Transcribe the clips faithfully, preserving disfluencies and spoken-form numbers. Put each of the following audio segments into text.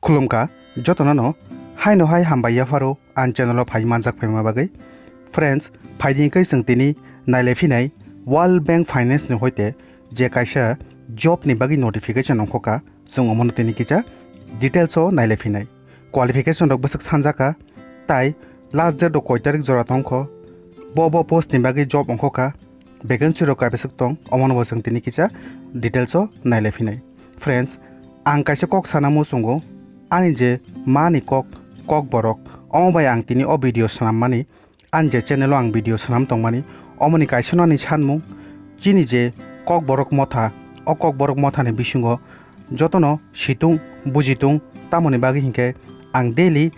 Khulumkha jotono no, haino hai hambai yapharo ang channel o phai manjak phaima bagwi. Friends, phaidi hwnkhe chwng tini nailai phinai World Bank Finance ni hoite je kaisa job ni bagwi notification ongkhoka, chwng omono tini kisa details o nailai phinai. Qualification rok bwswk sanjaka, tai last date rok koi tarik jora tongkho, bo bo post ni bagwi job ongkhoka, vacancy rok kaibaswk tong, omono bo chwng tini kisa details o nailai phinai. Friends, ang kaisa kok sana muchungo, ani je mani kok, kok borok, omo bai ang tini o video swnammani, ani je channel o ang video swnam tongmani, omoni kaisa no ani sanmung, chini je kok borok motha, o kok borok motha ni bisingo jotono situng, bujitung, tamoni bagwi hinkhe ang daily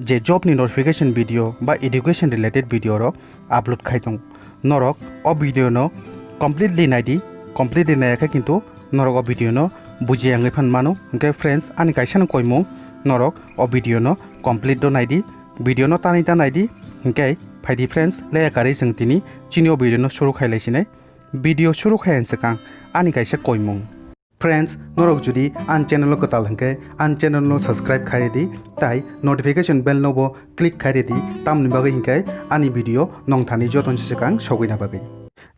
je job ni notification video ba education related video rok upload khai tongo. Norok o video no completely naidi, completely naiya khe kintu norok o video no bujiya wngwi phan mano. Hinkhe friends, ani kaisa no koimung, norok o video no complete do naidi, video no tanwi ta naidi. Hinkhe phaidi friends, leya karwi chwng tini chini o video no suru khai lai sinai. Video suru khai ang swkang ani kaisa koimung. Friends, norok jodi ani channel o kwtal hinkhe ani channel no subscribe khai ridi, tai notification bell no bo click khai ridi, tamni bagwi hinkhe ani video nongthani jotono se swkang sogwina bagwi.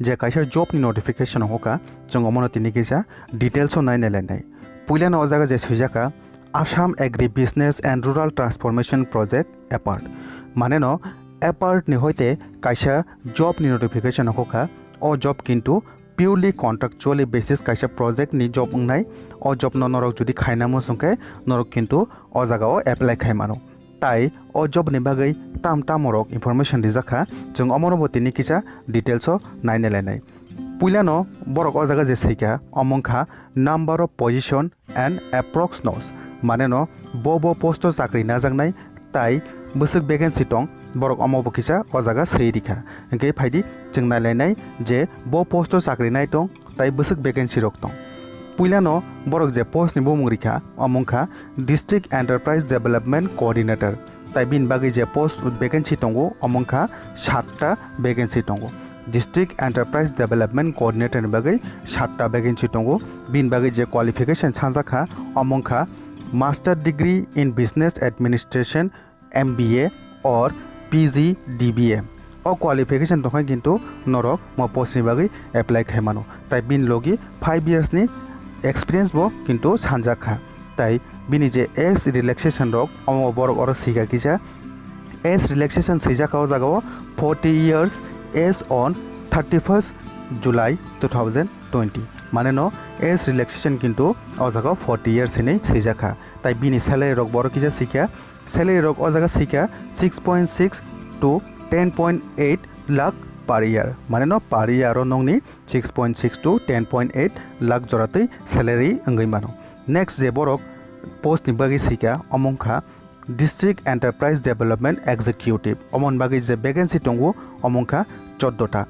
Je kaisa job ni notification ongkha, chwng omono tini kisa details o nai nai lai nai. Puila no o jaga je swijaka Assam Agri Business and Rural Transformation Project, APART. Mane no APART ni hoite kaisa job ni notification ongkha, o job kintu purely contractually basis kaisa project ni job wngnai. O job no norok jodi khaina muchung khe norok kintu o jaga o apply khai mano. Tai o job ni bagwi tam tamo rok information rijak kha, chwng omono bo tini kisa details o nai nai lai nai. Puila no borok o jaga je swikha, omo wngkha number of position and approx nos, mane no bo bo post o chakri najaknai tai bwswk vacancy tong, borok omo bo kisa o jaga swi rikha. Hinkhe phaidi chwng nai lai nai je bo post o chakri nai tong tai bwswk vacancy rok tong. Puila no borok je post ni bumung rikha, omo wngkha District Enterprise Development Coordinator, tai bini bagwi je post vacancy tongo, omo wngkha satta vacancy tongo. District Enterprise Development Coordinator ni bagwi satta vacancy tongo. Bini bagwi je qualification sanjak kha, omo wngkha Master Degree in Business Administration, M B A or P G D B A. O qualification tongkha kintu norok mo post ni bagwi apply khai mano. Tai bini logi five years ni experience bo kintu sanjak kha. Tai bini je age relaxation rok, omo borok oro swikha kisa. Age relaxation swijak kha o jaga o forty years age on thirty-first July two thousand twenty. Mane no age relaxation kintu o jaga o forty years hinwi swijak kha. Tai bini salary rok borok kisa swikha. Salary rok o jaga swikha six point six to ten point eight lakh per year. Mane no per year o nongni six point six to ten point eight lakh jora twi salary wngwi mano. Next je borok post ni bagwi swikha, omo wngkha District Enterprise Development Executive. Omoni bagwi je vacancy tongo, omo wngkha choddo ta.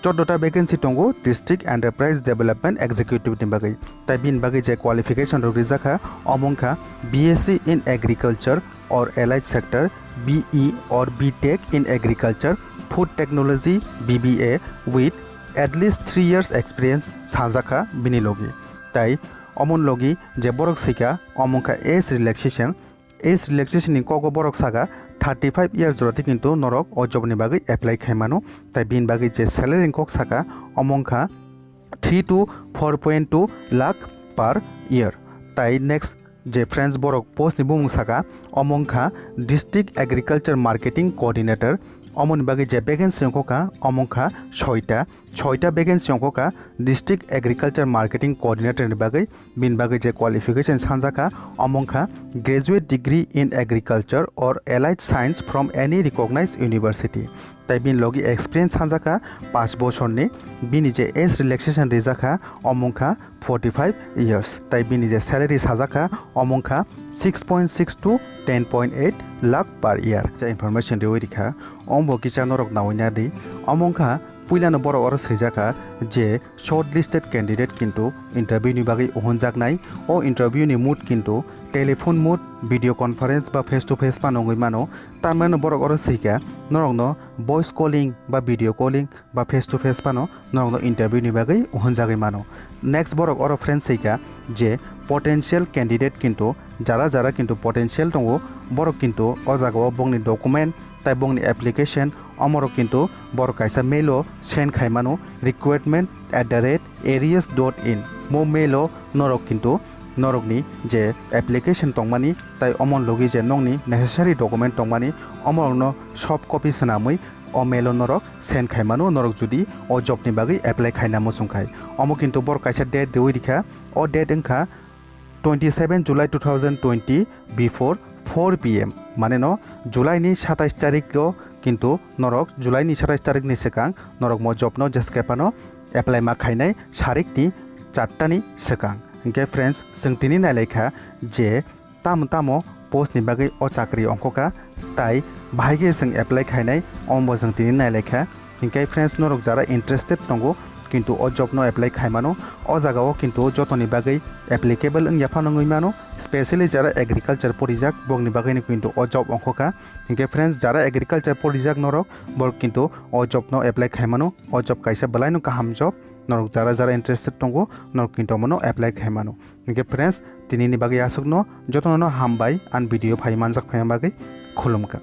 Choddo ta vacancy tongo District Enterprise Development Executive ni bagwi. Tai bini bagwi je qualification rok rijak kha, omo wngkha B S C in Agriculture or Allied Sector, B E or B Tech in Agriculture, Food Technology, B B A with at least three years experience sanjak kha bini logi. Tai omoni logi je borok swikha, omo wngkha age relaxation. Age relaxation ni kogo borok saka thirty-five years jora twi kintu norok o job ni bagwi apply khai mano. Tai bini bagwi je salary ni kok saka, omo wngkha three to four point two lakh per year. Tai next je friends borok post ni bumung saka, omo wngkha District Agriculture Marketing Coordinator. Omoni bagwi je vacancy ongkha, omo wngkha soita, soita vacancy ongkha District Agriculture Marketing Coordinator ni bagwi. Bini bagwi je qualification sanjak kha, omo wngkha Graduate Degree in Agriculture or Allied Science from any recognized university. Tai bini logi experience sanjak kha paanch bosorni. Bini je age relaxation rijak kha, omo wngkha forty-five years. Tai bini je salary sajak kha, omo wngkha six point six to ten point eight lakh per year. Je information riwi rikha, omo bo kisa norok nawi nadi. Omo wngkha puilano borok oro swijak kha je shortlisted candidate kintu interview ni bagwi uhunjaknai. O interview ni mode kintu telephone mode, video conference ba face to face phano wngwi mano. Tamni hwnba borok oro swikha norokno voice calling ba video calling ba face to face phano norokno interview ni bagwi uhunjagwi mano. Next borok oro friends swikha je potential candidate kintu jara jara kintu potential tongo, borok kintu o jagao bongni document tai bongni application omorok kintu borok kaisa mail o send khaimano, recruitment at the rate arius dot in. Mo mail o norok kintu norokni je application tongmani tai omon logi je nokni necessary document tongmani omorokno soft copy swnamwi o mail o norok send khaimano, norok jodi o job ni bagwi apply khaina muchung khai. Omo kintu borok kaisa date riwi rikha, o date wngkha twenty seven July two thousand twenty before four P M, mane no July ni satais tarik o kintu norok July ni satais tarik ni swkang norok mo job no jeskepano apply ma khainai sarik ni charta ni swkang. Hinkhe friends, chwng tini nailaikha je tamo tamo post ni bagwi o chakri ongkhoka tai bahai khe chwng apply khainai, omo chwng tini nailaikha. Hinkhe friends, norok jara interested tongo kintu o job no apply khaimano, o jagao kintu jotoni bagwi applicable wngya phano wngwi mano, specially jara agriculture porijak bokni bagwino kintu o job ongkhoka. Hinkhe friends, jara agriculture porijak norok borok kintu o job no apply khaimano, o job kaisa belaino kaham job, norok jara jara interested tongo norok kintu omono apply khaimano. Hinkhe friends, tinini bagwi aswkno, jotono hambai ani video phai manjak phaima bagwi, khulumkha.